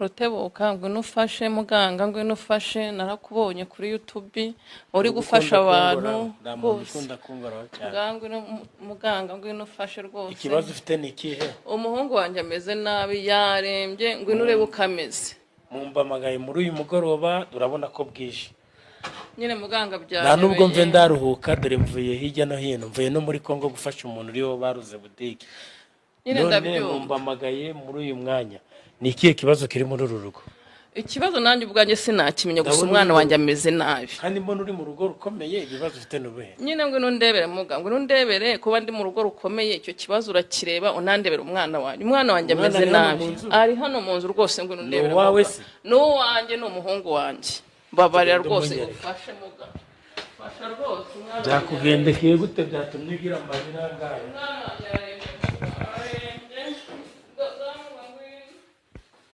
Rutebuka, ngwino ufashe. Muganga, ngwino ufashe. Narakubonye kuri YouTube uri gufasha abantu. Nta muntu rwose. ukunda kungoraho cyane. Muganga, ngwino, muganga, ngwino ufashe rwose. Ikibazo ufite ni ikihe? Umuhungu wanjye ameze nabi, yarembye. Ngwino urebe uko ameze. Mumpamagaye muri uyu mugoroba, urabona ko bwije. Nyine muganga, Nta nubwo mve byanyobeye. ndaruhuka. Dore mvuye hirya no hino, mvuye no muri Congo gufasha umuntu uriho baruze butike. Nyine None ndabyumva. mumpamagaye muri uyu mwanya, ni ikihe kibazo kiri muri uru rugo? Ikibazo nanjye ubwanjye sinakimenya, gusa Ndabona umwana wanjye ameze nabi. Kandi mbona uri mu rugo rukomeye, ibibazo ufite ni ubuhe? Nyine ngwino ndebere, muga, ngwino ndebere. Kuba ndi mu rugo rukomeye, icyo kibazo urakireba, unandebere umwana wanjye. Umwana wanjye Umwana ameze ari hano nabi. mu nzu? Ari hano mu nzu rwose, ngwino Ni ndebere. uwawe Muga. se? Ni uwanjye, ni umuhungu wanjye. Mbabarira Tugende rwose. umunyereke. Ufashe muga, fasha rwose, umwana wanjye. Byakugendekeye gute byatumye ugira amarira angahe? Umwana wanjye.